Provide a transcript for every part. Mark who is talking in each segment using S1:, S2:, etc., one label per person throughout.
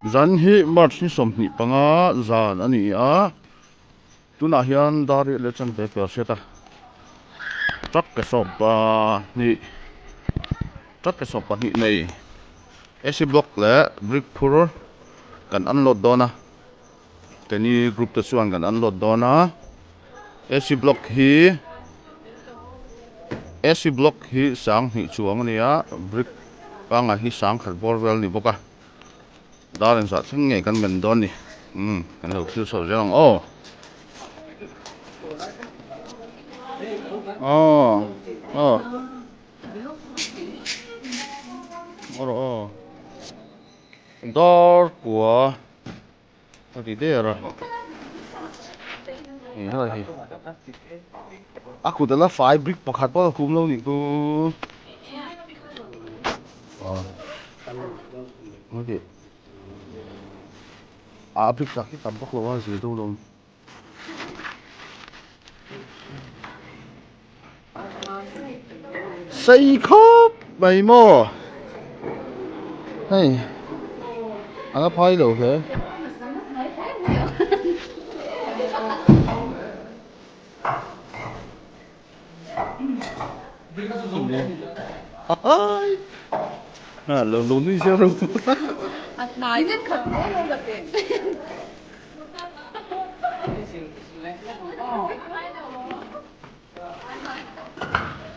S1: Zan hi March ni 25 zan a ni a, tunah hian dar riat leh chanve per hriat a, truck ke 12 truck ke 12 nei ac block leh brick phur kan unload dawn a. Keini group te chuan kan unload dawn a, AC block hi AC block hi 2000 chuang a ni a, brick pangngai hi 1000 bawr vel a ni bawk a, dar engzah thleng nge kan men dawn ni, umm kan lo thil chho zel ang aw. Aw aw aw dar kua. A ti der a. Eng helai hi. A kut ala fai brick pakhat pawh a kum lo nih chu. Aw. A brick tak hi tam vak lo a zir deuh lo. Sei khawp mai maw hei a la phai lo hle.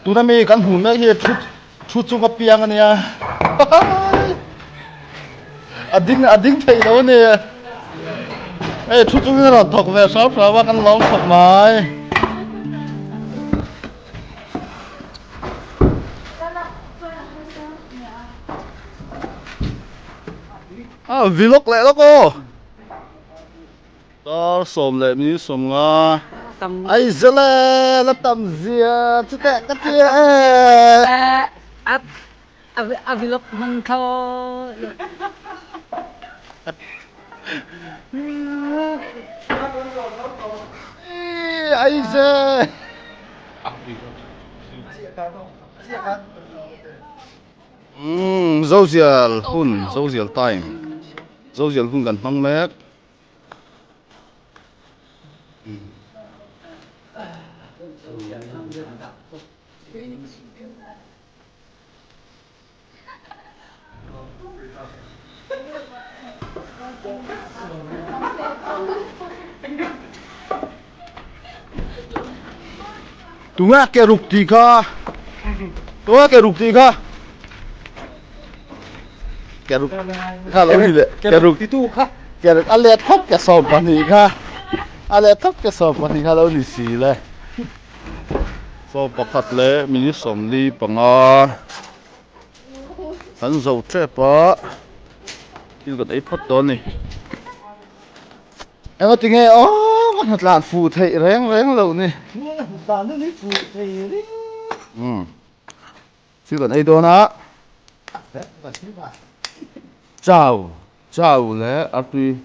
S1: Tuna mi kan hmuh mek hi thu thu chung a piang a nia a ding a ding theih lo a ni hei thu chungin a rawn thawk ve hram hram a kan lawm khawp mai. A vlog leh lawk aw. Dar sawm leh minute 50. Aizawl e la tam zia chuteh ka ti e.
S2: A vlog hmang tho.
S1: Aizawl. Umm Zozial hun Zozial time Zozial hun kan hmang mek. Tunga ke ruk tih kha tunga ke ruk tih kha ke ruk kha lo ni le ke ruk
S3: titu kha
S1: ke ruk a let thawp ke 12 kha a let thawp ke 12 kha lo ni si le 11 leh minute 45 kan zo tep a thil kan ei phawt dawn a ni. Eng ati nge aw ka hna tlan fuh theih reng reng loh ni.
S3: Tlan ni fuh thei ring.
S1: Umm thil kan ei dawn a. Chau chau leh artui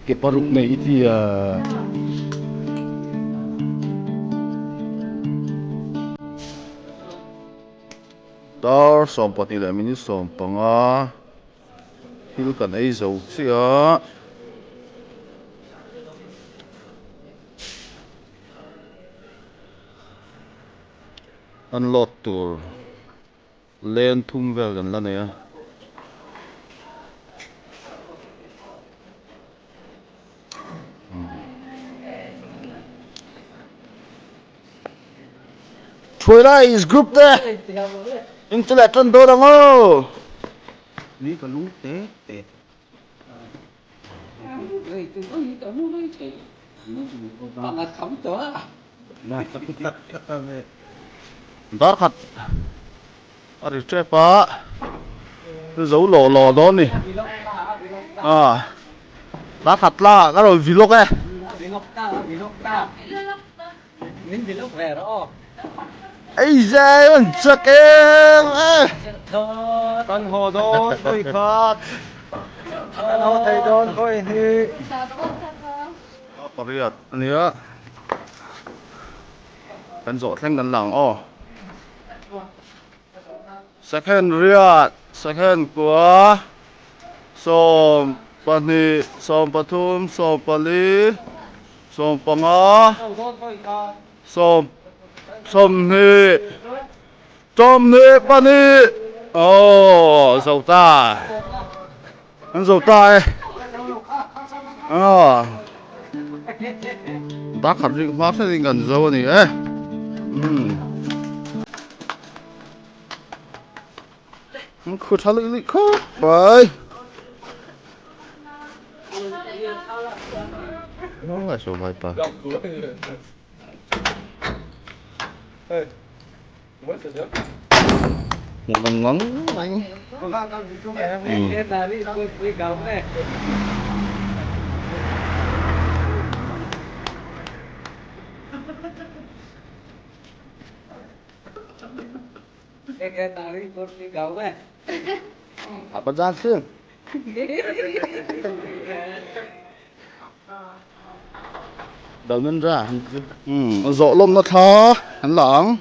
S1: ke paruk nei i ti a. Dar 12 leh minute 15. Thil kan ei zo chiah a. Unload tur len thum vel kan la nei a. Thuai lai is group te engche leh tan dawn ang aw.
S3: Ni ka lung te te.
S1: Dar khat a ri tep a, zo lawh lawh dawn ni. Dar khat la ka rawn vi lawk e. Ei zai an chak em e.
S3: Kan haw dawn khawi khat. Kan haw thei dawn khawi hi.
S1: Pariat ania. Kan zawh thleng kan lang aw. Second riat, second kua. 2, 13, 14, 15, 20, 22 aw zo ta an zo ta e aw dak khat rik hma hret in kan zo a ni e umm an khu tha luih luih khawp mai Một lần ngắn anh. Apa jalan Zawh lawmna thla an la ang.